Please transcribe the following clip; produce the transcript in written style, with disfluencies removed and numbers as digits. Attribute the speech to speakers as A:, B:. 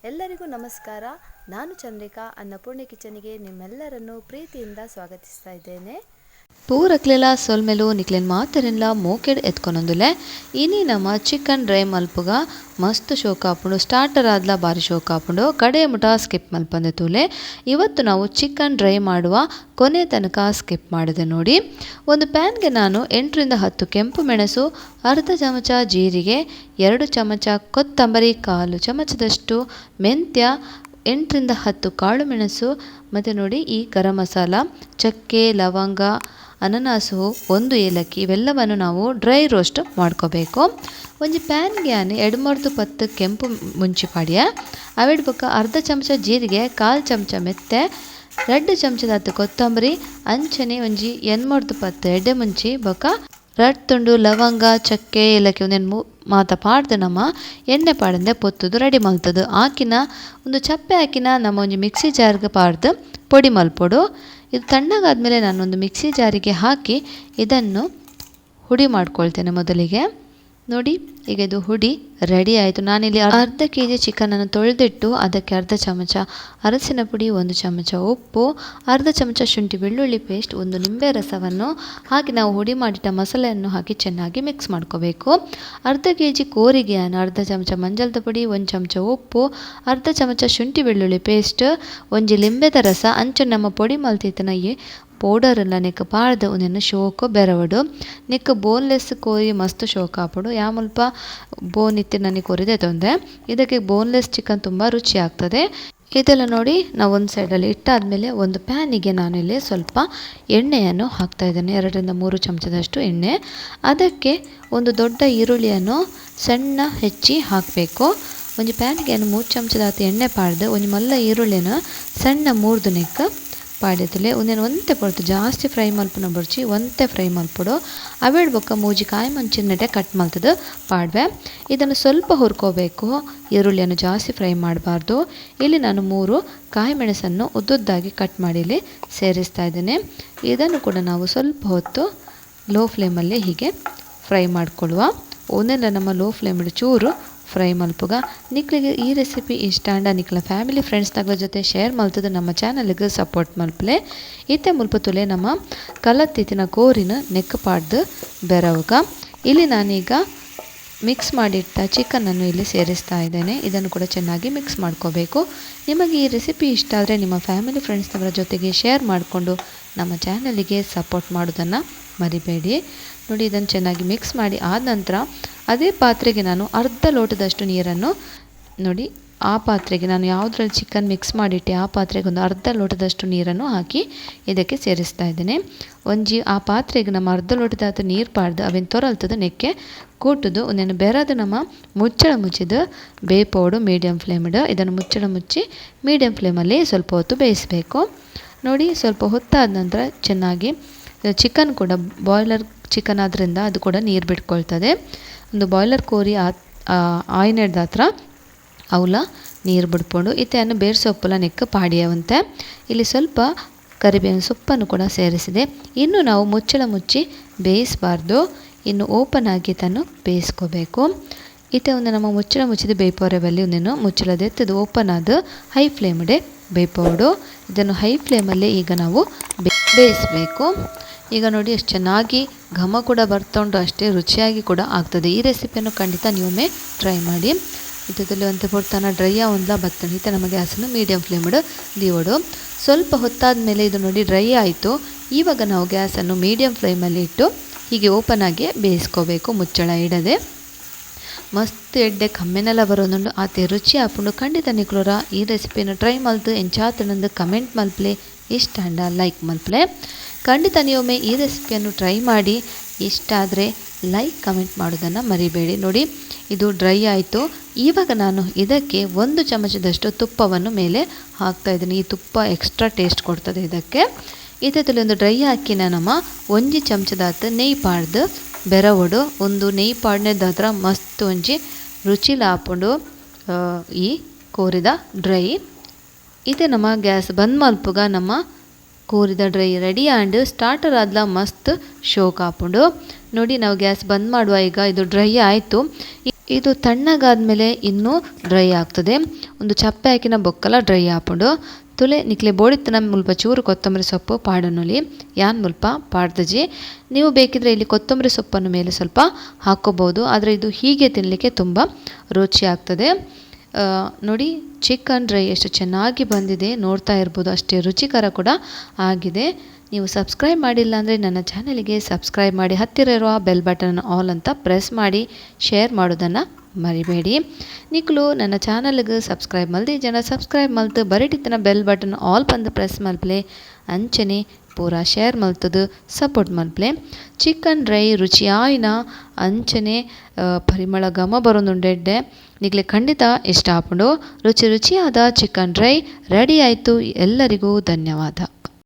A: ಎಲ್ಲರಿಗೂ ನಮಸ್ಕಾರ. ನಾನು ಚಂದ್ರಿಕಾ, ಅನ್ನಪೂರ್ಣೆ ಕಿಚನಿಗೆ ನಿಮ್ಮೆಲ್ಲರನ್ನು ಪ್ರೀತಿಯಿಂದ ಸ್ವಾಗತಿಸ್ತಾ ಇದ್ದೇನೆ.
B: ಪೂರಕ್ಲೆಲ ಸೊಲ್ಮೆಲು ನಿಕ್ಲೆನ್ ಮಾತೆರೆನ್ಲ ಮೋಕೆಡ್ ಎತ್ಕೊನೊಂದುಲೆ. ಇನಿ ನಮ್ಮ ಚಿಕನ್ ಡ್ರೈ ಮಲ್ಪುಗ ಮಸ್ತ್ ಶೋಕ ಆಪುಂಡು, ಸ್ಟಾರ್ಟರ್ ಆದ್ಲ ಬಾರಿ ಶೋಕ ಆಪುಂಡು. ಕಡೆ ಮುಟ ಸ್ಕಿಪ್ ಮಲ್ಪಂದೆ ತೂಲೆ. ಇವತ್ತು ನಾವು ಚಿಕನ್ ಡ್ರೈ ಮಾಡುವ ಕೊನೆ ತನಕ ಸ್ಕಿಪ್ ಮಾಡಿದೆ ನೋಡಿ. ಒಂದು ಪ್ಯಾನ್ಗೆ ನಾನು 8 ರಿಂದ 10 ಕೆಂಪು ಮೆಣಸು, ಅರ್ಧ ಚಮಚ ಜೀರಿಗೆ, 2 ಚಮಚ ಕೊತ್ತಂಬರಿ, 1/4 ಚಮಚದಷ್ಟು ಮೆಂತ್ಯ, 8 ರಿಂದ 10 ಕಾಳು ಮೆಣಸು, ಮತ್ತು ನೋಡಿ ಈ ಗರಂ ಮಸಾಲ, ಚಕ್ಕೆ, ಲವಂಗ, ಅನನಾಸು, 1 ಏಲಕ್ಕಿ ಇವೆಲ್ಲವನ್ನು ನಾವು ಡ್ರೈ ರೋಸ್ಟ್ ಮಾಡ್ಕೋಬೇಕು. ಒಂಜಿ ಪ್ಯಾನ್ಗೆ ಆನೆ 2 10 ಕೆಂಪು ಮುಂಚಿ ಪಾಡಿಯ, ಅವೆಡ್ ಬೊಕ್ಕ ಅರ್ಧ ಚಮಚ ಜೀರಿಗೆ, 1/4 ಚಮಚ ಮೆತ್ತೆ, 2 ಚಮಚದಾತ್ ಕೊತ್ತಂಬರಿ, ಅಂಚನೆ ಒಂಜಿ 8 10 ಎಡ್ಡೆ ಮುಂಚಿ ಬೊಕ್ಕ 2 ತುಂಡು ಲವಂಗ, ಚಕ್ಕೆ, ಏಲಕ್ಕಿ ಒಂದೇನು ಮಾತ ಪಾಡ್ದು ನಮ್ಮ ಎಣ್ಣೆ ಪಾಡಂದೆ ಪೊತ್ತುದು ರೆಡಿ ಮಲ್ತದು. ಆಕಿನ ಒಂದು ಚಪ್ಪೆ ಹಾಕಿನ ನಮ್ಮ ಒಂಜಿ ಮಿಕ್ಸಿ ಜಾರ್ಗೆ ಪಾಡ್ದು ಪೊಡಿ ಮಲ್ಪೊಡು. ಇದು ತಣ್ಣಗಾದ್ಮೇಲೆ ನಾನೊಂದು ಮಿಕ್ಸಿ ಜಾರಿಗೆ ಹಾಕಿ ಇದನ್ನು ಹುಡಿ ಮಾಡ್ಕೊಳ್ತೇನೆ ಮೊದಲಿಗೆ. ನೋಡಿ ಈಗ ಇದು ಹುಡಿ ರೆಡಿ ಆಯಿತು. ನಾನಿಲ್ಲಿ ಅರ್ಧ ಕೆ ಜಿ ಚಿಕನನ್ನು ತೊಳೆದಿಟ್ಟು ಅದಕ್ಕೆ ಅರ್ಧ ಚಮಚ ಅರಸಿನ ಪುಡಿ, 1 ಚಮಚ ಉಪ್ಪು, ಅರ್ಧ ಚಮಚ ಶುಂಠಿ ಬೆಳ್ಳುಳ್ಳಿ ಪೇಸ್ಟ್, 1 ನಿಂಬೆ ರಸವನ್ನು ಹಾಕಿ ನಾವು ಹುಡಿ ಮಾಡಿಟ್ಟ ಮಸಾಲೆಯನ್ನು ಹಾಕಿ ಚೆನ್ನಾಗಿ ಮಿಕ್ಸ್ ಮಾಡ್ಕೋಬೇಕು. ಅರ್ಧ ಕೆ ಜಿ ಕೋರಿಗೆ ನಾನು ಅರ್ಧ ಚಮಚ ಮಂಜಲ್ದ ಪುಡಿ, 1 ಚಮಚ ಉಪ್ಪು, ಅರ್ಧ ಚಮಚ ಶುಂಠಿ ಬೆಳ್ಳುಳ್ಳಿ ಪೇಸ್ಟ್, ಒಂಜಿ ಲಿಂಬೆದ ರಸ, ಅಂಚೆ ನಮ್ಮ ಪೊಡಿ ಮಲ್ತಿತ್ತನ ಈ ಪೌಡರ್ ನೆಕ್ ಪಾಡ್ದು ಒಂದನ್ನು ಶೋಕು ಬೆರವಡು. ನೆಕ್ ಬೋನ್ಲೆಸ್ ಕೋರಿ ಮಸ್ತ್ ಶೋಕು ಆಪುಂಡು. ಯಾ ಮುಲ್ಪ ಬೋನ್ ಇತ್ತೆ ನನಗೆ ಕೊರಿದೆ ತೊಂದರೆ. ಇದಕ್ಕೆ ಬೋನ್ಲೆಸ್ ಚಿಕನ್ ತುಂಬ ರುಚಿ ಆಗ್ತದೆ. ಇದೆಲ್ಲ ನೋಡಿ ನಾವು ಒಂದು ಸೈಡಲ್ಲಿ ಇಟ್ಟಾದ್ಮೇಲೆ ಒಂದು ಪ್ಯಾನಿಗೆ ನಾನಿಲ್ಲಿ ಸ್ವಲ್ಪ ಎಣ್ಣೆಯನ್ನು ಹಾಕ್ತಾ ಇದ್ದೇನೆ, 2 ರಿಂದ 3 ಚಮಚದಷ್ಟು ಎಣ್ಣೆ. ಅದಕ್ಕೆ ಒಂದು ದೊಡ್ಡ ಈರುಳ್ಳಿಯನ್ನು ಸಣ್ಣ ಹೆಚ್ಚಿ ಹಾಕಬೇಕು. ಒಂಜಿ ಪ್ಯಾನಿಗೆ 3 ಚಮಚದಾತ್ ಎಣ್ಣೆ ಪಾಡ್ದು ಒಂಜಿ ಮಲ್ಲ ಈರುಳ್ಳಿನ ಸಣ್ಣ ಮೂರ್ದು ನೆಕ್ ಪಾಡ್ಯತಲೆ ಒಂದೇನು ಒಂತೆ ಪೊರ್ತು ಜಾಸ್ತಿ ಫ್ರೈ ಮಲ್ಪುನ ಬೊರ್ಚಿ, ಒಂತೆ ಫ್ರೈ ಮಲ್ಪೊಡು. ಅವೆಡ್ ಬೊಕ್ಕ ಮೂಜಿ ಕಾಯಿ ಮಂಚಿನಟೆ ಕಟ್ ಮಲ್ತದು ಪಾಡ್ವೆ. ಇದನ್ನು ಸ್ವಲ್ಪ ಹುರ್ಕೋಬೇಕು, ಈರುಳ್ಳಿಯನ್ನು ಜಾಸ್ತಿ ಫ್ರೈ ಮಾಡಬಾರ್ದು. ಇಲ್ಲಿ ನಾನು 3 ಕಾಯಿ ಮೆಣಸನ್ನು ಉದ್ದುದ್ದಾಗಿ ಕಟ್ ಮಾಡಿ ಇಲ್ಲಿ ಸೇರಿಸ್ತಾ ಇದ್ದೇನೆ. ಇದನ್ನು ಕೂಡ ನಾವು ಸ್ವಲ್ಪ ಹೊತ್ತು ಲೋ ಫ್ಲೇಮಲ್ಲಿ ಹೀಗೆ ಫ್ರೈ ಮಾಡಿಕೊಳ್ಳುವ. ಒಂದೆಲ್ಲ ನಮ್ಮ ಲೋ ಫ್ಲೇಮಲ್ಲಿ ಚೂರು ಫ್ರೈ ಮಲ್ಪುಗ. ನಿಕ್ಲಿಗೆ ಈ ರೆಸಿಪಿ ಇಷ್ಟ ಆಂಡ ನಿಕ್ಲ ಫ್ಯಾಮಿಲಿ ಫ್ರೆಂಡ್ಸ್ನಗಳ ಜೊತೆ ಶೇರ್ ಮಲ್ತದು ನಮ್ಮ ಚಾನಲ್ಗೆ ಸಪೋರ್ಟ್ ಮಲ್ಪಲೆ. ಇತ್ತೆ ಮುಲ್ಪ ತುಲೆ ನಮ್ಮ ಕಲತ್ತಿತ್ತಿನ ಕೋರಿನ ನೆಕ್ ಪಾಡ್ದು ಬೆರವುಗ. ಇಲ್ಲಿ ನಾನೀಗ ಮಿಕ್ಸ್ ಮಾಡಿಟ್ಟ ಚಿಕನನ್ನು ಇಲ್ಲಿ ಸೇರಿಸ್ತಾ ಇದ್ದೇನೆ. ಇದನ್ನು ಕೂಡ ಚೆನ್ನಾಗಿ ಮಿಕ್ಸ್ ಮಾಡ್ಕೋಬೇಕು. ನಿಮಗೆ ಈ ರೆಸಿಪಿ ಇಷ್ಟ ಆದರೆ ನಿಮ್ಮ ಫ್ಯಾಮಿಲಿ ಫ್ರೆಂಡ್ಸ್ನವರ ಜೊತೆಗೆ ಶೇರ್ ಮಾಡಿಕೊಂಡು ನಮ್ಮ ಚಾನಲಿಗೆ ಸಪೋರ್ಟ್ ಮಾಡೋದನ್ನು ಮರಿಬೇಡಿ. ನೋಡಿ ಇದನ್ನು ಚೆನ್ನಾಗಿ ಮಿಕ್ಸ್ ಮಾಡಿ ಆದ ನಂತರ ಅದೇ ಪಾತ್ರೆಗೆ ನಾನು ಅರ್ಧ ಲೋಟದಷ್ಟು ನೀರನ್ನು ನೋಡಿ ಆ ಪಾತ್ರೆಗೆ ನಾನು ಯಾವುದ್ರಲ್ಲಿ ಚಿಕನ್ ಮಿಕ್ಸ್ ಮಾಡಿಟ್ಟೆ ಆ ಪಾತ್ರೆಗೆ ಒಂದು ಅರ್ಧ ಲೋಟದಷ್ಟು ನೀರನ್ನು ಹಾಕಿ ಇದಕ್ಕೆ ಸೇರಿಸ್ತಾ ಇದ್ದೇನೆ. ಒಂಜಿ ಆ ಪಾತ್ರೆಗೆ ನಮ್ಮ ಅರ್ಧ ಲೋಟದಾತ ನೀರು ಪಾಡ್ದು ಅವೇನು ತೊರಲ್ತದ ನೆಕ್ಕೆ ಕೂಟುದು ಒಂದೇನು ಬೆರದು ನಮ್ಮ ಮುಚ್ಚಳ ಮುಚ್ಚಿದು ಬೇಪೋಡು ಮೀಡಿಯಮ್ ಫ್ಲೇಮ್ಡ್. ಇದನ್ನು ಮುಚ್ಚಳ ಮುಚ್ಚಿ ಮೀಡಿಯಮ್ ಫ್ಲೇಮಲ್ಲಿ ಸ್ವಲ್ಪ ಹೊತ್ತು ಬೇಯಿಸಬೇಕು. ನೋಡಿ ಸ್ವಲ್ಪ ಹೊತ್ತಾದ ನಂತರ ಚೆನ್ನಾಗಿ ಚಿಕನ್ ಕೂಡ ಬಾಯ್ಲರ್ ಚಿಕನ್ ಆದ್ದರಿಂದ ಅದು ಕೂಡ ನೀರು ಬಿಟ್ಕೊಳ್ತದೆ. ಒಂದು ಬಾಯ್ಲರ್ ಕೋರಿ ಆಯ್ನೆಡ್ದ ಹತ್ರ ಅವಲ ನೀರು ಬಿಡ್ಕೊಂಡು ಇತ್ತೆ ಬೇರೆ ಸೊಪ್ಪೆಲ್ಲ ನೆಕ್ಕ ಪಾಡಿಯವಂತೆ. ಇಲ್ಲಿ ಸ್ವಲ್ಪ ಕರಿಬೇವಿನ ಸೊಪ್ಪನ್ನು ಕೂಡ ಸೇರಿಸಿದೆ. ಇನ್ನು ನಾವು ಮುಚ್ಚಳ ಮುಚ್ಚಿ ಬೇಯಿಸಬಾರ್ದು, ಇನ್ನು ಓಪನ್ ಆಗಿ ತನ್ನು ಬೇಯಿಸ್ಕೋಬೇಕು. ಇತ್ತೆ ಒಂದು ನಮ್ಮ ಮುಚ್ಚಳ ಮುಚ್ಚಿದ ಬೇಯ್ಪೋರೆ ಬಲ್ಲಿ ಒಂದೇನು ಮುಚ್ಚಳದೆತ್ತದು ಓಪನ್ ಆದ ಹೈ ಫ್ಲೇಮ್ಡೆ ಬೇಯ್ಪೋಡು. ಇದನ್ನು ಹೈ ಫ್ಲೇಮಲ್ಲಿ ಈಗ ನಾವು ಬೇಯಿಸಬೇಕು. ಈಗ ನೋಡಿ ಎಷ್ಟು ಚೆನ್ನಾಗಿ ಘಮ ಕೂಡ ಬರ್ತಾ ಉಂಟು, ಅಷ್ಟೇ ರುಚಿಯಾಗಿ ಕೂಡ ಆಗ್ತದೆ. ಈ ರೆಸಿಪಿಯನ್ನು ಖಂಡಿತ ನೀವೊಮ್ಮೆ ಟ್ರೈ ಮಾಡಿ. ಇದರಲ್ಲಿ ಒಂದು ಪೊರ್ತನ ಡ್ರೈ ಒಂದ್ಲ ಬತ್ತಣ ಈತ ನಮ್ಮ ಗ್ಯಾಸನ್ನು ಮೀಡಿಯಮ್ ಫ್ಲೇಮ್ಡ್ ದೀವಡು. ಸ್ವಲ್ಪ ಹೊತ್ತಾದ ಮೇಲೆ ಇದು ನೋಡಿ ಡ್ರೈ ಆಯಿತು. ಇವಾಗ ನಾವು ಗ್ಯಾಸನ್ನು ಮೀಡಿಯಮ್ ಫ್ಲೇಮಲ್ಲಿ ಇಟ್ಟು ಹೀಗೆ ಓಪನ್ ಆಗಿ ಬೇಯಿಸ್ಕೋಬೇಕು, ಮುಚ್ಚಳ ಇಡದೆ. ಮಸ್ತ್ ಎಡ್ಡೆ ಕಮ್ಮೆನೆಲ್ಲ ಬರೋದುಂಡು, ಆತೆ ರುಚಿ ಆಪುಂಡು. ಖಂಡಿತ ನಿಕ್ಲೋರ ಈ ರೆಸಿಪಿಯನ್ನು ಟ್ರೈ ಮಲ್ತು ಎಂಚಾತನಂದು ಕಮೆಂಟ್ ಮಲ್ಪ್ಲೆ, ಇಷ್ಟ ಅಂಡ ಲೈಕ್ ಮಲ್ಪ್ಲೆ. ಖಂಡಿತ ನೀವೊಮ್ಮೆ ಈ ರೆಸಿಪಿಯನ್ನು ಟ್ರೈ ಮಾಡಿ, ಇಷ್ಟ ಆದರೆ ಲೈಕ್ ಕಮೆಂಟ್ ಮಾಡೋದನ್ನು ಮರಿಬೇಡಿ. ನೋಡಿ ಇದು ಡ್ರೈ ಆಯಿತು. ಇವಾಗ ನಾನು ಇದಕ್ಕೆ 1 ಚಮಚದಷ್ಟು ತುಪ್ಪವನ್ನು ಮೇಲೆ ಹಾಕ್ತಾ ಇದ್ದೀನಿ. ಈ ತುಪ್ಪ ಎಕ್ಸ್ಟ್ರಾ ಟೇಸ್ಟ್ ಕೊಡ್ತದೆ ಇದಕ್ಕೆ. ಇದರಲ್ಲಿ ಒಂದು ಡ್ರೈ ಹಾಕಿನ ನಮ್ಮ ಒಂಜಿ ಚಮಚದಾತ ನೆಯ್ ಪಾಡ್ದು ಬೆರವಡು. ಒಂದು ನೆಯ್ ಪಾಡ್ನೆದಾತ್ರ ಮಸ್ತ್ ಒಂಜಿ ರುಚಿಲ ಆಪುಂಡು ಈ ಕೋರಿದ ಡ್ರೈ. ಇದೆ ನಮ್ಮ ಗ್ಯಾಸ್ ಬಂದ್ ಮಲ್ಪುಗ ನಮ್ಮ ಕೋರಿದ dry ready and starter ಆದ್ಲ ಮಸ್ತ್ ಶೋಕ್ ಆಪುಂಡು. ನೋಡಿ ನಾವು ಗ್ಯಾಸ್ ಬಂದ್ ಮಾಡುವ ಈಗ ಇದು ಡ್ರೈ ಆಯಿತು. ಇದು ತಣ್ಣಗಾದ್ಮೇಲೆ ಇನ್ನೂ ಡ್ರೈ ಆಗ್ತದೆ. ಒಂದು ಚಪ್ಪೆ ಹಾಕಿನ ಬೊಕ್ಕಲ ಡ್ರೈ ಆಪುಂಡು. ತುಲೆ ನಿಕ್ಲೆ ಬೋಡಿತ್ತಿನ ಮುಲ್ಪ ಚೂರು ಕೊತ್ತಂಬರಿ ಸೊಪ್ಪು ಪಾಡೊನೊಲಿ, ಯಾನ್ ಮುಲ್ಪ ಪಾಡ್ದಜಿ. ನೀವು ಬೇಕಿದ್ರೆ ಇಲ್ಲಿ ಕೊತ್ತಂಬರಿ ಸೊಪ್ಪನ್ನು ಮೇಲೆ ಸ್ವಲ್ಪ ಹಾಕೋಬಹುದು, ಆದರೆ ಇದು ಹೀಗೆ ತಿನ್ನಲಿಕ್ಕೆ ತುಂಬ ರುಚಿ ಆಗ್ತದೆ. ನೋಡಿ ಚಿಕನ್ ಡ್ರೈ ಎಷ್ಟು ಚೆನ್ನಾಗಿ ಬಂದಿದೆ, ನೋಡ್ತಾ ಇರ್ಬೋದು, ಅಷ್ಟೇ ರುಚಿಕರ ಕೂಡ ಆಗಿದೆ. ನೀವು ಸಬ್ಸ್ಕ್ರೈಬ್ ಮಾಡಿಲ್ಲ ಅಂದರೆ ನನ್ನ ಚಾನಲಿಗೆ ಸಬ್ಸ್ಕ್ರೈಬ್ ಮಾಡಿ, ಹತ್ತಿರ ಇರುವ ಬೆಲ್ ಬಟನ್ ಆಲ್ ಅಂತ ಪ್ರೆಸ್ ಮಾಡಿ, ಶೇರ್ ಮಾಡೋದನ್ನು ಮರಿಬೇಡಿ. ನಿಕ್ಲು ನನ್ನ ಚಾನಲ್ಗೆ ಸಬ್ಸ್ಕ್ರೈಬ್ ಮಲ್ದಿ ಜನ ಸಬ್ಸ್ಕ್ರೈಬ್ ಮಲ್ತು ಬರಿಟಿತ್ತನ ಬೆಲ್ ಬಟನ್ ಆಲ್ ಬಂದು ಪ್ರೆಸ್ ಮಲ್ಪ್ಲೆ, ಅಂಚನೆ ಪೂರಾ ಶೇರ್ ಮಲ್ತದು ಸಪೋರ್ಟ್ ಮಲ್ಪ್ಲೆ. ಚಿಕನ್ ಡ್ರೈ ರುಚಿಯಾಯಿನ ಅಂಚನೆ ಪರಿಮಳ ಘಮ ಬರೋದುಂಡೆಡ್ಡೆ ನಿಕ್ಲೆ ಖಂಡಿತ ಇಷ್ಟ ಆಪುಂಡು. ರುಚಿ ರುಚಿಯಾದ ಚಿಕನ್ ಡ್ರೈ ರೆಡಿ ಆಯಿತು. ಎಲ್ಲರಿಗೂ ಧನ್ಯವಾದ.